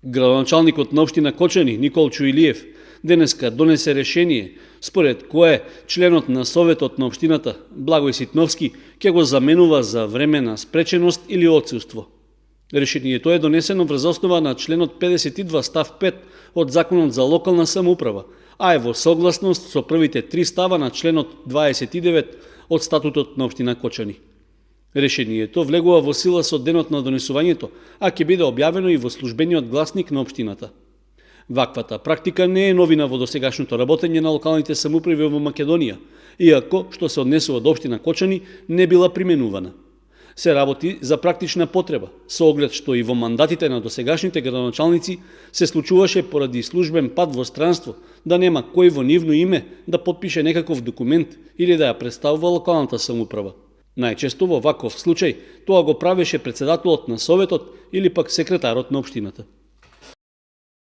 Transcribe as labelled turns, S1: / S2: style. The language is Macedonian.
S1: Градоначалникот на општина Кочани Никол Чуилиев денеска донесе решение според кое членот на советот на општината Благој Ситновски ќе го заменува за време на спреченост или отсуство. Решението е донесено врз основа на членот 52 став 5 од Законот за локална самоуправа, а е во согласност со првите 3 става на членот 29 од статутот на општина Кочани. Решението влегува во сила со денот на донесувањето, а ќе биде објавено и во службениот гласник на општината. Ваквата практика не е новина во досегашното работење на локалните самоуправи во Македонија, иако што се однесува до општина Кочани не била применувана. Се работи за практична потреба, со оглед што и во мандатите на досегашните градоначалници се случуваше поради службен пат во странство да нема кој во нивно име да подпише некаков документ или да ја представува локалната самоуправа. Најчесто во ваков случај тоа го правеше претседателот на советот или пак секретарот на општината.